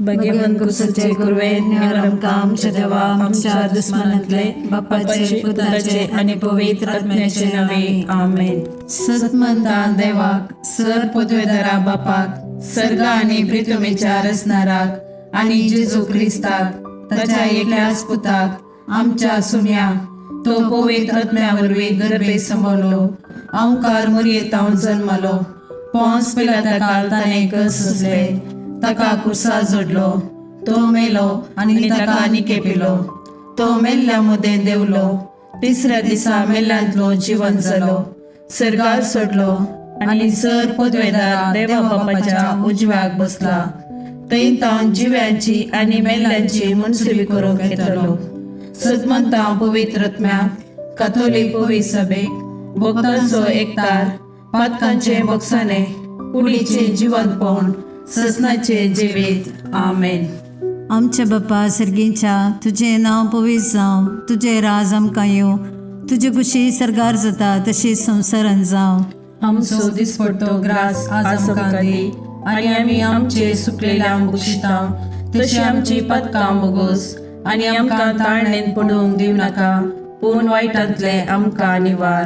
भगवंत कुसाचे कुरवे निवार आमकां आमच्या देवा आमच्या दुस्मानांतले बापाचे पुताचे आनी पवित्र आत्म्याचे नावे आमेन. सतमंता देवाक, सर पदवेदारा बापाक, सर्ग आनी प्रितुमेच्या रचणाराक आनी जेजू क्रिस्ताक ताच्या एकल्याच पुताक आमच्या सुम्या, तो पवित्र आत्म्या वरवीं गर्भे समवलो, अंकार मुरयेतावन जन्मलो, पोंस पिलाता ताणें कस सोंसले, ताका कुर्सा जोडलो, तो मेलो आनी ताका निकेपिलो, तो मेल्ल्या मदें देवलो, तिसऱ्या दिसा मेल्ल्यांतलो जिवन जालो, सर्गार सोडलो आनी सर पदवेदार देवा बापाच्या उजव्याक बसला, थंय तावन जिव्यांची आनी मेल्ल्यांची मनसुबी करूंक येतलो. सदमंता पवित्र आत्म्याक, काथोलीक पवित्र सभेक, भक्तांचो एकतार, पातकांचे बक्षाने, कुडीचे जिवंतपण, ससनाचे जिवीत. आमेन. आमच्या बापा सर्गीच्या, तुजें नांव पवित्र जावं, तुजें राज आमकां येवं, तुजी खुशी सर्गार जाता तशी संवसारान जावं. आमचो दिसपडतो ग्रास आज आमकां दी आनी आमी आमचे सुकलेल्या बक्षिता तशी आमची पदकां बोगोस आनी आमकां ताळणेन पडूंक दिवं नाका, पूण वायटांतले आमकां निवार.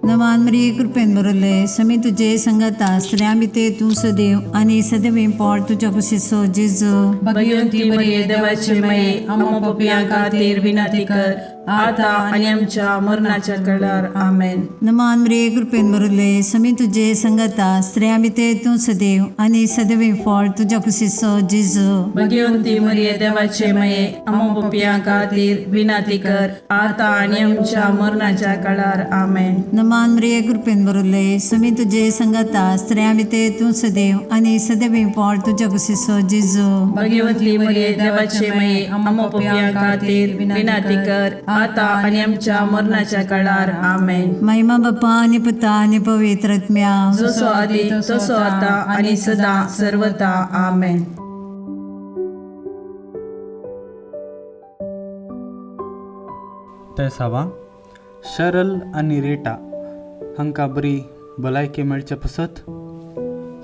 नमान मरिये, कृपेन भरले, समी तुजे संगता, स्त्रियां भितर तूं सदैव आनी सदैव पोट तुज्या कुशीचो जेजू. भगवंती मरिये, देवाचे माये, आम्हा पपयां खातीर विनंती कर, आता आनी आमच्या मरणाच्या कळार. आमेन. नमान मरिये, कृपेन भरले, समी तुजे संगता, स्त्रियां भितर तूं सदैव आनी सदैव फळ तुज्या कुशीचो जेजू. भगवंती मरिये, देवाचे माये, आम्हा पपयां खातीर विनंती कर, आता आनी आमच्या मरणाच्या कळार. आमेन. नमान मरिये, कृपेन भरले, समी तुजे संगता, स्त्रियां भितर तूं सदैव आनी सदैव फळ तुज्या कुशीचो जेजू. भगवंती मरिये, देवाचे माये, आम्हा पपयां खातीर विनंती कर, आता आनी आमच्या मरणाच्या काळार. आमेन. महिमा बापा आनी पुता आनी पवित्र आत्म्या. जसो आदी तसो आता आनी सदा सर्वता. आमेन. तेसांवां शरल आनी रेटा हांकां बरी भलायकी मेळचे पासत,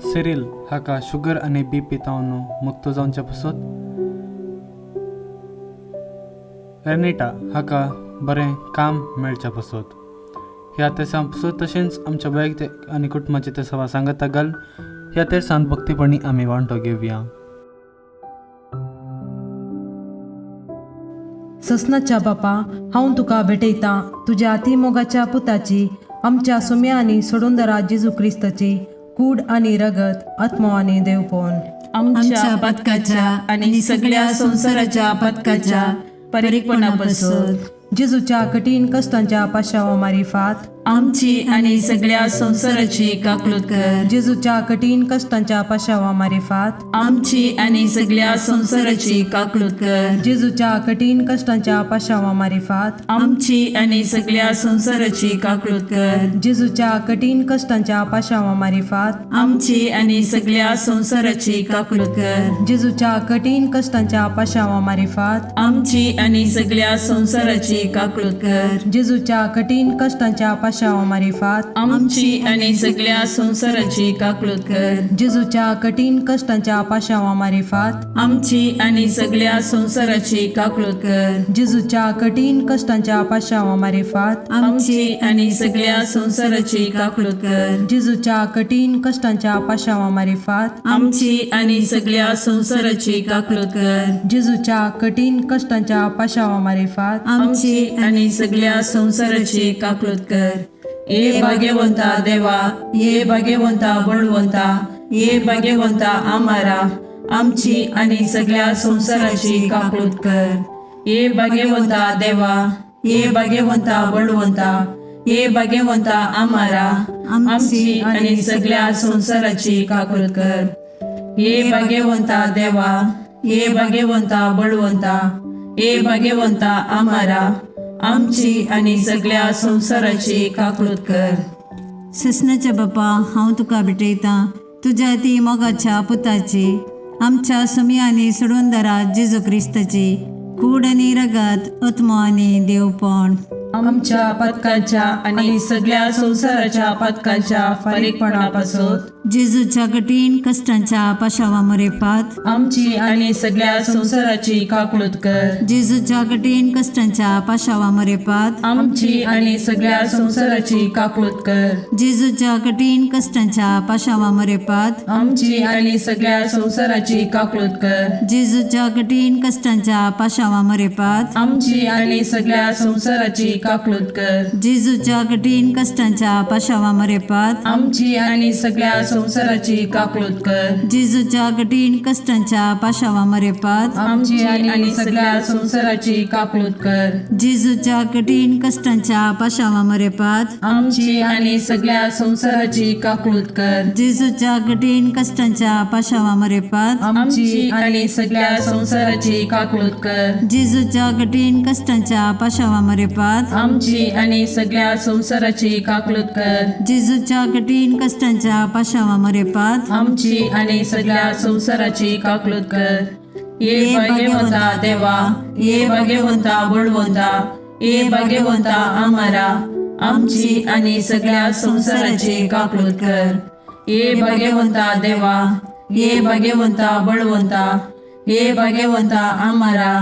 सिरील हाका शुगर आनी बी पी तावन मुक्त जावचे पासत, रेनिटा हाका बरें काम मेळचे पासत, ह्या तेसां पासत तशेंच आमच्या वैयक्तीक आनी कुटुंबाचे तेसांवा सांगाता घाल ह्या तेरसान भक्तीपणी आमी वांटो घेवया. ससनाच्या बापा, हांव तुका भेटयतां तुज्या अतिमोगाच्या पुताची, आमच्या सुम्या आनी सोडूनदरा जेजू क्रिस्ताची कूड आनी रगत, आत्मो आनी देवपण, आमच्या पथकाच्या आनी सगळ्या संवसाराच्या पथकाच्या परीकपणापासून. जेजूच्या कठीण कश्टांच्या पाशावा मारिफात आमची आनी सगळ्या संवसाराची काकलूत कर. जेजूच्या कठीण कश्टांच्या पाशावा मारिफात आमची आनी सगळ्या संवसाराची काकलूत कर. जेजूच्या कठीण कश्टांच्या पाशावा मारिफात आमची आनी सगळ्या संवसाराची काकलूत कर. जेजूच्या कठीण कश्टांच्या पाशावा मारिफात आमची आनी सगळ्या संवसाराची काकलूत कर. जेजूच्या कठीण कश्टांच्या पाशावा मारिफात आमची आनी सगळ्या संवसाराची काकलूत कर. जेजूच्या कठीण कश्टांच्या पाशावा मारिफात आमची आनी सगळ्या संवसाराची काकलूत कर. जेजूच्या कठीण कश्टांच्या पाशावा मारिफात आमची आनी सगळ्या संवसाराची काकलूत कर. जेजूच्या कठीण कश्टांच्या पाशावा मारिफात आमची आनी सगळ्या संवसाराची काकलूत कर. जेजूच्या कठीण कश्टांच्या पाशावा मारिफात आमची आनी सगळ्या संवसाराची काकलूत कर. जेजूच्या कठीण कश्टांच्या पाशावा मारिफात आमची आनी सगळ्या संवसाराची काकलूत कर. ये भाग्यवंता देवा, ये भाग्यवंता बळवंता, ये भाग्यवंता आमारा, आमची आनी सगळ्या संवसाराची काकलूत कर. ये भाग्यवंता देवा, ये भाग्यवंता बळवंता, ये भाग्यवंता आमारा, आमची आनी सगळ्या संवसाराची काकलूत कर. ये भाग्यवंता देवा, ये भाग्यवंता बळवंता, ये भाग्यवंता आमारा, आमची आनी सगळ्या संवसाराची काकलूत कर. ससनाच्या बापा, हांव तुका भेटयतां तुज्या ती मोगाच्या पुताची, आमच्या सुमी आनी सोडूनदारा जेजू क्रिस्ताची कूड आनी रगत, आत्मो आनी देवपण, आमच्या पथकाच्या आनी सगळ्या संवसाराच्या पथकाच्या फारीकपणापासून. जेजूच्या कठीण कश्टांच्या पाशावा मरेपात आमची आणि सगळ्या संसाराची काकळूत कर. जेजूच्या कठीण कश्टांच्या पाशावा मरेपात आमची आणि सगळ्या संसाराची काकळूत कर. जेजूच्या कठीण कश्टांच्या पाशावा मरेपात आमची आणि सगळ्या संसाराची काकळूत कर. जेजूच्या कठीण कश्टांच्या पाशावा मरेपात आमची आणि सगळ्या संसाराची काकळूत कर. जेजूच्या कठीण कश्टांच्या पाशावा मरेपात आमची आणि सगळ्या संसाराची काकळूत कर. जेजूच्या कठीण कश्टांच्या पाशावा मरेपात आमची आणि सगळ्या संसाराची काकळूत कर. जेजूच्या कठीण कश्टांच्या पाशावा मरेपात आमची आणि सगळ्या संसाराची काकळूत कर. जेजूच्या कठीण कश्टांच्या पाशावा मरेपात आमची आणि सगळ्या संसाराची काकळूत कर. जेजूच्या कठीण कश्टांच्या पाशावा मरेपात आमची आणि सगळ्या संसाराची काकळूत कर. जेजूच्या कठीण कश्टांच्या पाशावा मरेपात आमची आणि सगळ्या संसाराची काकळूत कर. ये भाग्यवंता देवा, ये भाग्यवंता बळवंता, ये भाग्यवंता आमारा, आमची आणि सगळ्या संसाराची काकळूत कर. ये भाग्यवंता देवा, ये भाग्यवंता बळवंता, ये भाग्यवंता आमारा,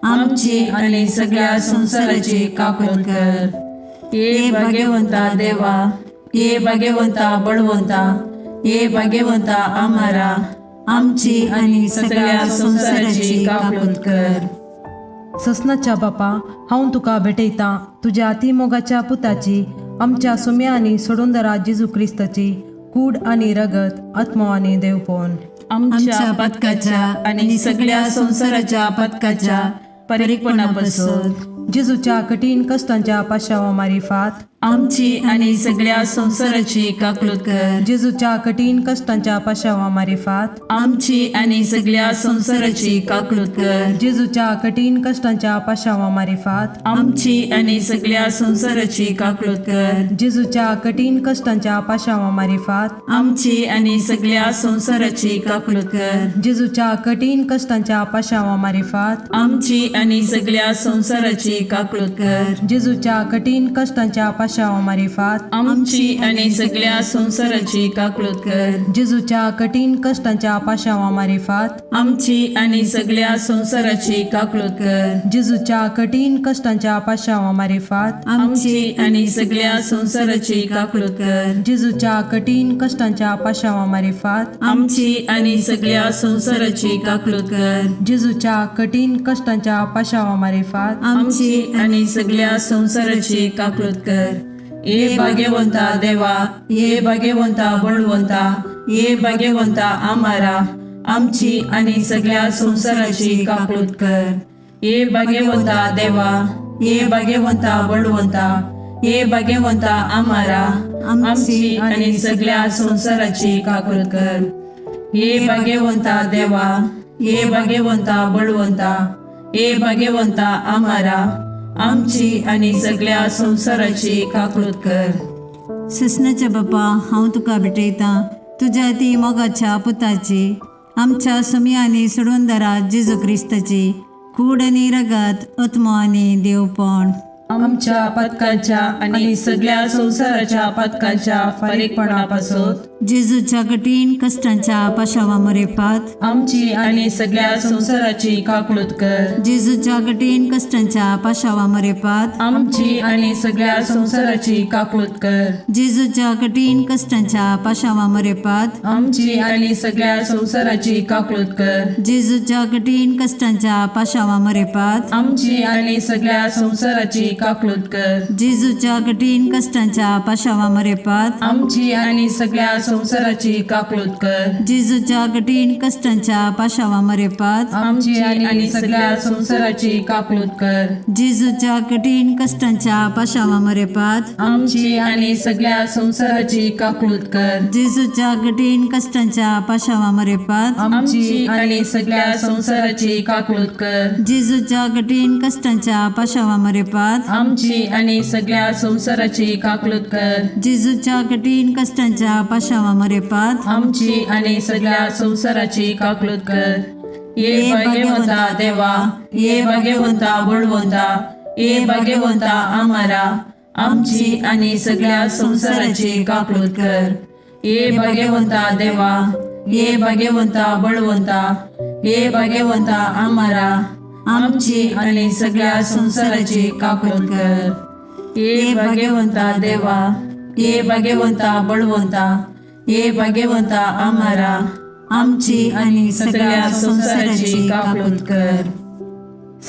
आमची आणि सगळ्या संसाराची काकळूत कर. ये भाग्यवंता देवा, ये भाग्यवंता बळवंता, ये भाग्यवंता आमारा, आमची आणि सगळ्या संसाराची काकळूत कर. ससनाच्या बापा, हांव तुका भेटयतां तुज्या अतिमोगाच्या पुताची, आमच्या सुम्या आनी सोडूंदरा जेजू क्रिस्ताची कूड आनी रगत, आत्मो आनी देवपण आमच्या पथकाच्या आणि सगळ्या संसाराच्या पथकाच्या परिपणापासून जेजूच्या कठीण कश्टांच्या पाशावा मारिफात आमची आणि सगळ्या संसाराची काकळूत कर. जेजूच्या कठीण कश्टांच्या पाशावा मारिफात आमची आणि सगळ्या संसाराची काकळूत कर. जेजूच्या कठीण कश्टांच्या पाशावा मारिफात आमची आणि सगळ्या संसाराची काकळूत कर. जेजूच्या कठीण कश्टांच्या पाशावा मारिफात आमची आणि सगळ्या संसाराची काकळूत कर. जेजूच्या कठीण कश्टांच्या पाशावा मारिफात आमची आणि सगळ्या संसाराची काकळूत कर. जेजूच्या कठीण कश्टांच्या पाशावा मारिफात आमची आणि सगळ्या संसाराची काकळूत कर. जेजूच्या कठीण कश्टांच्या पाशावा मारिफात आमची आणि सगळ्या संसाराची काकळूत कर. जेजूच्या कठीण कश्टांच्या पाशावा मारिफात आमची आणि सगळ्या संसाराची काकळूत कर. जेजूच्या कठीण कश्टांच्या पाशावा मारिफात आमची आणि सगळ्या संसाराची काकळूत कर. जेजूच्या कठीण कश्टांच्या पाशावा मारिफात आमची आणि सगळ्या संसाराची काकळूत कर. ये भाग्यवंता देवा, ये भाग्यवंता बळवंता, ये भाग्यवंता आमारा, आमची आणि सगळ्या संसाराची काकळूत कर. ये भाग्यवंता देवा, ये भाग्यवंता बळवंता, ये भाग्यवंता आमारा, आमची आणि सगळ्या संसाराची काकळूत कर. ये भाग्यवंता देवा, ये भाग्यवंता बळवंता, ये भाग्यवंता आमारा, आमची आणि सगळ्या संसाराची काकळूत कर. ससनाच्या बापा, हांव तुका भेटयतां तुज्या ती मोगाच्या पुताची, आमच्या सुमी आनी सोडूनदारा जेजू क्रिस्ताची कूड आनी रगत, आत्मो आनी देवपण आमच्या पथकाच्या आणि सगळ्या संसाराच्या पथकाच्या फारीकपणापासून जेजूच्या कठीण कश्टांच्या पाशावा मरेपात आमची आणि सगळ्या संसाराची काकळूत कर. जेजूच्या कठीण कश्टांच्या पाशावा मरेपात आमची आणि सगळ्या संसाराची काकळूत कर. जेजूच्या कठीण कश्टांच्या पाशावा मरेपात आमची आणि सगळ्या संसाराची काकळूत कर. जेजूच्या कठीण कश्टांच्या पाशावा मरेपात आमची आणि सगळ्या संसाराची काकळूत कर. जेजूच्या कठीण कश्टांच्या पाशावा मरेपात आमची आणि सगळ्या संसाराची काकळूत कर. जेजूच्या कठीण कश्टांच्या पाशावा मरेपात आमची आणि सगळ्या संसाराची काकळूत कर. जेजूच्या कठीण कश्टांच्या पाशावा मरेपात आमची आणि सगळ्या संसाराची काकळूत कर. जेजूच्या कठीण कश्टांच्या पाशावा मरेपात आमची आणि सगळ्या संसाराची काकळूत कर. जेजूच्या कठीण कश्टांच्या पाशावा मरेपात आमची आणि सगळ्या संसाराची काकळूत कर. जेजूच्या कठीण कश्टांच्या पाशावा मरेपात आमची आणि सगळ्या संसाराची काकळूत कर. ये भाग्यवंता देवा, ये भाग्यवंता बळवंता, ये भाग्यवंता आमारा, आमची आणि सगळ्या संसाराची काकळूत कर. ये भाग्यवंता देवा, ये भाग्यवंता बळवंता, ये भाग्यवंता आमारा, आमची आणि सगळ्या संसाराची काकळूत कर. ये भाग्यवंता देवा, ये भाग्यवंता बळवंता, ये भाग्यवंता आमारा, आमची आणि सगळ्या संसाराची काकळूत कर.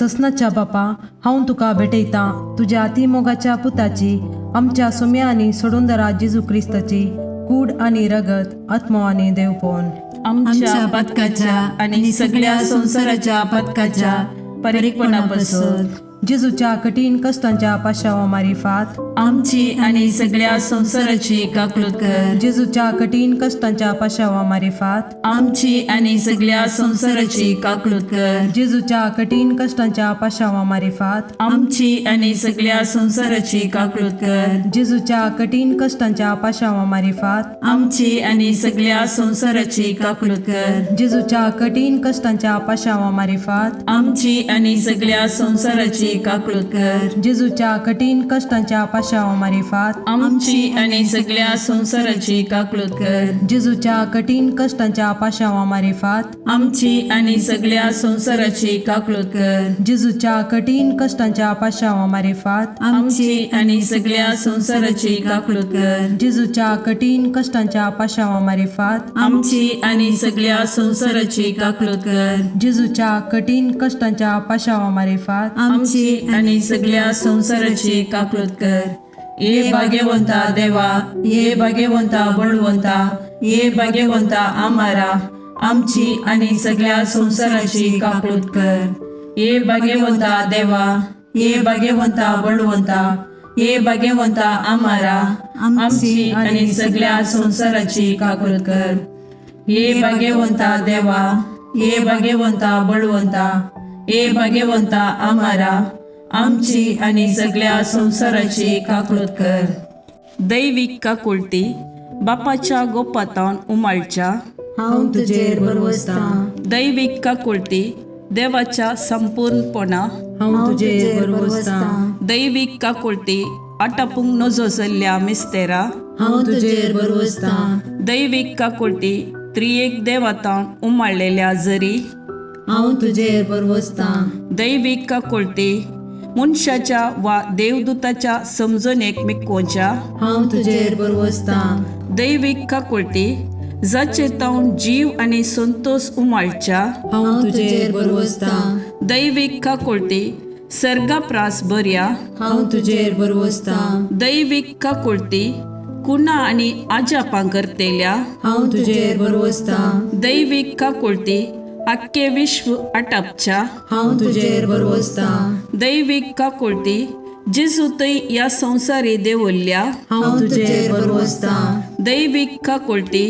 ससनाच्या बापा, हांव तुका भेटयतां तुज्या अतिमोगाच्या पुताची, आमच्या सुम्या आनी सोडूंदरा जेजू क्रिस्ताची कूड आनी रगत, आत्मो आनी देवपण आमच्या पथकाच्या आणि सगळ्या संसाराच्या पथकाच्या परिपणापासून. जेजूच्या कठीण कश्टांच्या पाशावा मारिफात आमची आणि सगळ्या संसाराची काकळूत कर. जेजूच्या कठीण कश्टांच्या पाशावा मारिफात आमची आणि सगळ्या संसाराची काकळूत कर. जेजूच्या कठीण कश्टांच्या पाशावा मारिफात आमची आणि सगळ्या संसाराची काकळूत कर. जेजूच्या कठीण कश्टांच्या पाशावा मारिफात आमची आणि सगळ्या संसाराची काकळूत कर. जेजूच्या कठीण कश्टांच्या पाशावा मारिफात आमची आणि सगळ्या संसाराची काकळूत कर. जेजूच्या कठीण कश्टांच्या पाशावा मारिफात आमची आणि सगळ्या संसाराची काकळूत कर. जेजूच्या कठीण कश्टांच्या पाशावा मारिफात आमची आणि सगळ्या संसाराची काकळूत कर. जेजूच्या कठीण कश्टांच्या पाशावा मारिफात आमची आणि सगळ्या संसाराची काकळूत कर. जेजूच्या कठीण कश्टांच्या पाशावा मारिफात आमची आणि सगळ्या संसाराची काकळूत कर. जेजूच्या कठीण कश्टांच्या पाशावा मारिफात आमची आणि सगळ्या संसाराची काकळूत कर. ये भाग्यवंता देवा, ये भाग्यवंता बळवंता, ये भाग्यवंता आमारा, आमची आणि सगळ्या संसाराची काकळूत कर. ये भाग्यवंता देवा, ये भाग्यवंता बळवंता, ये भाग्यवंता आमारा, आमची आणि सगळ्या संसाराची काकळूत कर. ये भाग्यवंता देवा, ये भाग्यवंता बळवंता, ये भाग्यवंता आमारा, आमची आणि सगळ्या संसाराची काकळूत कर. दैविक काकुळती बापाच्या गोपातान उमाळच्या हांव तुजेर भरवसतां. दैविक काकुळती देवाच्या संपूर्णपणा हांव तुजेर भरवसतां. दैविक काकुळती आटापूंक नजो जाल्ल्या मिस्तेरा हांव तुजेर भरवसतां. दैविक काकुळती त्रियेक देवातान उमाळलेल्या जरी हांव तुजेर भरवसतां. दैविक काकुळती मनशाच्या वा देवदूताच्या समजणेक मिकोवच्या हांव तुजेर भरवसतां. दैविक काकुळती जाचे तावन जीव आनी संतोष उमाळच्या हांव तुजेर भरवसतां. दैविक काकुळती सर्गाप्रास बऱ्या हांव तुजेर भरवसतां. दैविक काकुळती कुणा आनी आजापां करतेल्या हांव तुजेर भरवसतां. दैविक काकुळती आख्खे विश्व आटापच्या हांव तुजेर भरवसतां. दैविक काकुळती जेजू थंय ह्या संवसारी देवल्ल्या हांव तुजेर भरवसतां. दैविक काकुळती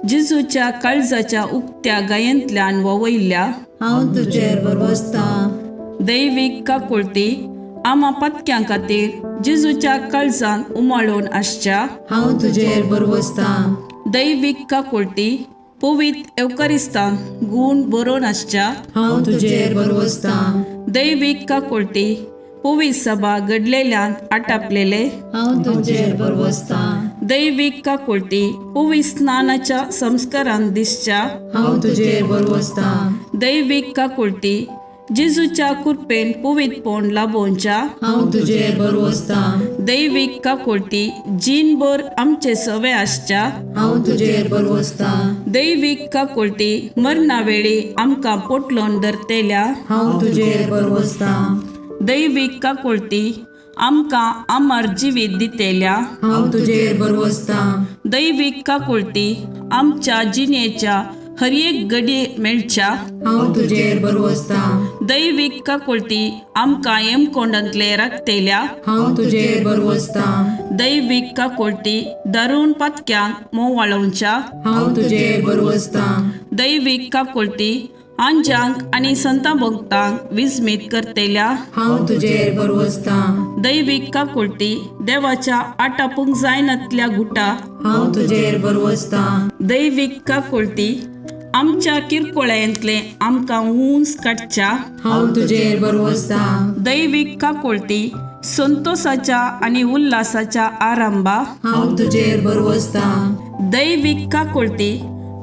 जेजूच्या काळजाच्या उक्त्या गायेंतल्यान ववयल्ल्या हांव तुजेर भरवसतां. दैविक काकुळती आमा पत्क्यां खातीर जेजूच्या काळजान उमाळून आसच्या हांव तुजेर भरवसतां. दैविक काकुळती पवित्र एवकरिस्तान गूण बरोवन आसच्या हांव तुजेर भरवसतां. दैविक काकुळती पवित्र सभा घडलेल्यान आटापलेले हांव तुजेर भरवसतां. दैविक काकुळती पवित्र स्नानाच्या संस्कारान दिसच्या हांव तुजेर भरवसतां. दैविक काकुळती जेजूच्या कृपेन पवित्रपण लाभोवच्या हांव तुजेर भरवसतां. दैविक काकुळती जीणभर आमचे सवे आसच्या हांव तुजेर भरवसतां. दैविक काकुळती मरणा वेळी आमकां पोटलोन धरतेल्या हांव तुजेर भरवसतां. दैविक काकुळती आमकां अमर जिवीत दितेल्या हांव तुजेर भरवसतां. दैविक काकुळती आमच्या जिणेच्या हर एक घडये मेळच्या हांव तुजेर भरवसतां. दैविक काकुळती आमकां येमकोंडांतले राखतेल्या हांव तुजेर भरवसतां. दैविक काकुळती दारुण पातक्यांक मोवाळोवच्या हांव तुजेर भरवसतां. दैविक काकुळती आंजांक आनी संतां भक्तांक विस्मीत करतेल्या हांव तुजेर भरवसतां. दैविक काकुळती देवाच्या आटापूंक जायनातल्या गुटा हांव तुजेर भरवसतां. दैविक काकुळती आमच्या किरकोळ्यांतले आमकां ऊंच काडच्या हांव तुजेर भरवसतां. दैविक काकुळती संतोसाच्या आनी उल्हासाच्या आरंभा, हांव तुजेर भरवसतां. दैवीक काकुळती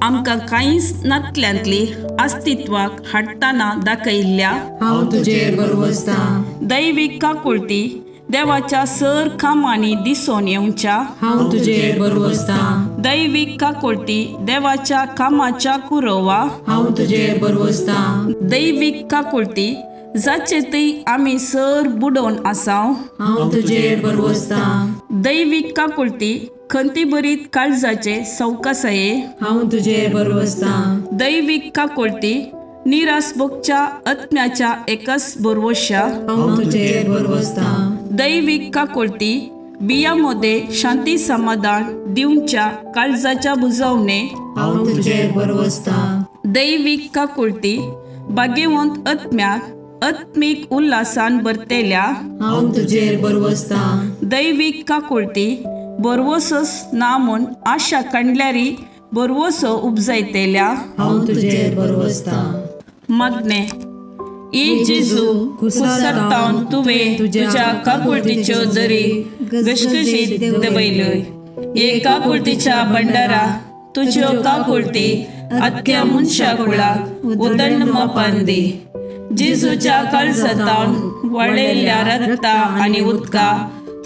आमकां कांयच नातल्यांतली अस्तित्वाक हाडटना दाखयल्ल्या, हांव तुजेर भरवसतां. दैवीक काकुळती देवाच्या सर कामांनी दिसून येवच्या, हांव तुजेर भरवसतां. दैवीक काकुळती देवाच्या कामाच्या कुरोवा, हांव तुजेर भरवसतां. दैवीक काकुळती जाचे थंय आमी सर बुडोवन आसाव, हांव तुजेर भरवसतां. दैवीक काकुळती खंतीभरीत काळजाचे सवकासाये, हांव तुजेर भरवसतां. दैवीक काकुळती निरास भोगच्या आत्म्याच्या एकच भरवश्या, हांव तुजेर भरवसतां. दैवीक काकुळती बिया मध्ये शांती समाधान दिवच्या काळजाच्या बुजवणे, हांव तुजेर भरवसतां. दैवीक काकुळती भाग्यवंत आत्म्याक आत्मीक उल्हासान भरतेल्या, हांव तुजेर भरवसतां. दैवीक काकुळती बरवसोच ना म्हूण आशा काडल्यारी बरवसो उपजायतेल्या, हांव तुजेर भरवसतां. मागणे. ई जेजू, कुसरतावन तुवें तुज्या काकुळतीच्यो दरी घसघशीत दवयल्यो. हे काकुळतीच्या भंडारा तुज्यो काकुळती आख्या मनशा कुळाक उदंड मापान दी. जेजूच्या काळजातावन वळयल्ल्या रक्ता आनी उदका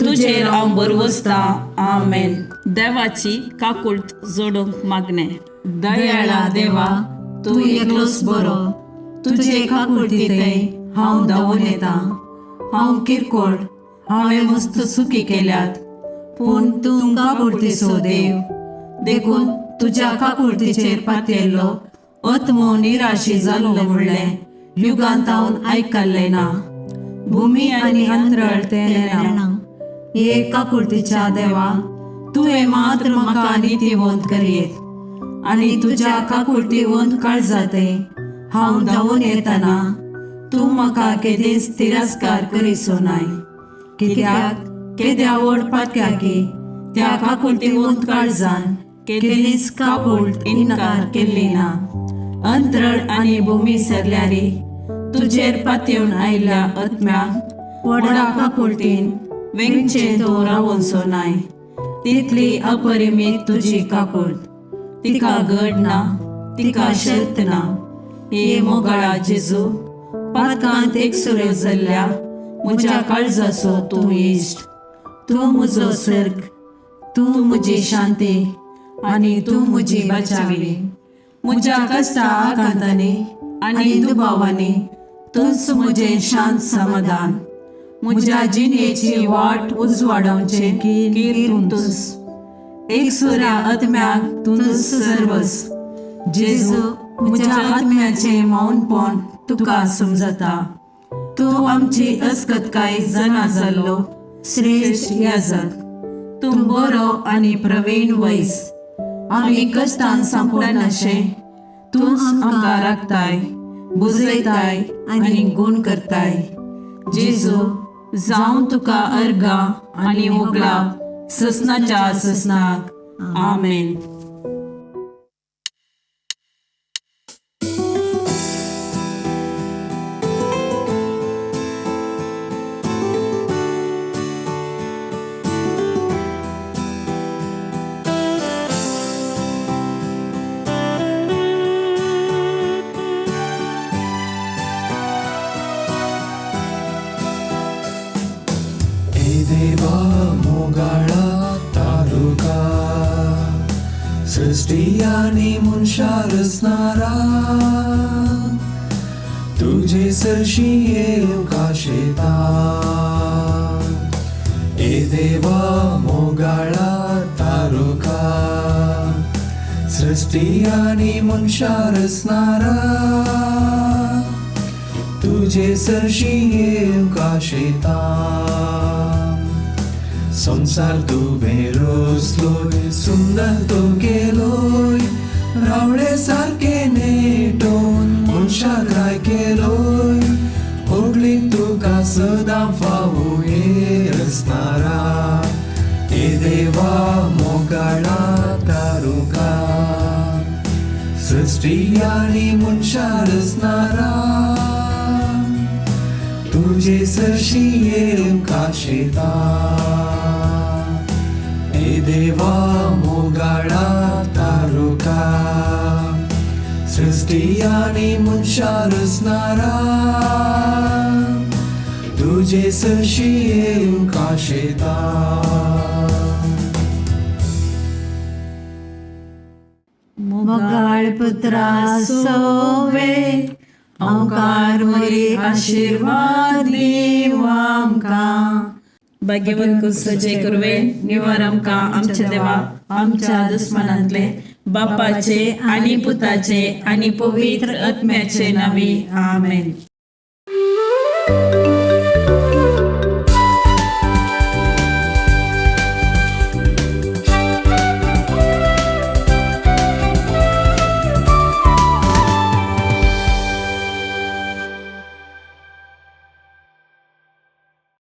तुजेर हांव भरवसतां. आमेन. देवाची काकुळट जोडूंक मागणें. दयाळा देवा, तूं एकलोच बरो. तुजे काकुळतींतय हांव धांवून येता. हांव किरकोळ, हांवें मस्त चुकी केल्यात, पूण तूं काकुळतीचो देव, देखून तुज्या काकुळतीचेर पातयेल्लो आत्मो निराशी जाल्लो म्हणलें युगांतावन आयकल्लें ना. भुमी आनी अंतरळ तें नेणा. हे काकुळतीच्या देवा, तुवें मात्र म्हाका नितीवंत करयेत आनी तुज्या काकुळतीवंत काळजाते हांव धांवून येतना तूं म्हाका केदींच तिरस्कार करिसो नाय. कित्याक केद्या व्हड पातक्याकी त्या काकुळतीवंत काळजान केदींच काकुळट इन्कार केल्ली ना. अंतरळ आनी भूमी सरल्यारी तुजेर पातयेवन आयिल्ल्या आत्म्याक व्हडा काकुळटीन वेंगचें तूं रावोनसो नाय. तितली अपरिमीत तुजी काकुळट, तिका गड ना, तिका शर्त ना. हे मोगाळा जेजू, पातकांत एकसुरो जाल्ल्या म्हज्या काळजाचो तूं इश्ट. तूं म्हजो सर्ग, तूं म्हजी शांती आनी तूं म्हजी बचावी. म्हज्या कश्टा आकांतांनी आनी दुबावांनी तूंच म्हजें शांत समाधान. म्हज्या जिणेची वाट उजवाडावचें कीर तूंच. एकसुऱ्या आत्म्याक तूंच सर्वस. जेजू, म्हज्या आत्म्याचें मौनपण तुका समजता. तूं आमची अस्कतकाय जाणा जाल्लो श्रेश्ठ याजक. तूं बरो आनी प्रवीण वैस. आमी कश्टान सांपडनाशें तूंच आमकां राखताय, बुजयताय आनी गूण करताय. जेजू, जावं तुका अर्गां आनी होगळाप ससनाच्या ससनाक. आमेन. ए देवा मोगाळा तारुका, सृष्टी आनी मनशा रचणारा, तुजे सरशी येवंक आशेता. ए देवा मोगाळा तारुका, सृष्टी आनी मनशा रचणारा, तुजे सरशी येवंक आशेता. संसार तुवें रचलोय, सुंदर तो केलोय, रावळे सारके नेटोवन मनशाक राय केलोय. होगली तुका सदां फावो हे रचणारा, हे देवा मोगाळा तारुका, सृष्टी आनी मनशा रचणारा, तुजे तुजे सरशी येवंक आशेता. ए देवा मोगाळा तारुका, सृष्टी आनी मनशां रचणारा, तुजे सरशी येवंक आशेता. मोगाळ पुत्रा सोवे ओंकार वरी आशिर्वाद दिव आमकां. भाग्यवंत कुसचे कुरवे निवार आमकां आमच्या देवा आमच्या दुस्मनांतले, बापाचे आनी पुताचे आनी पवित्र आत्म्याचे नावे, आमेन.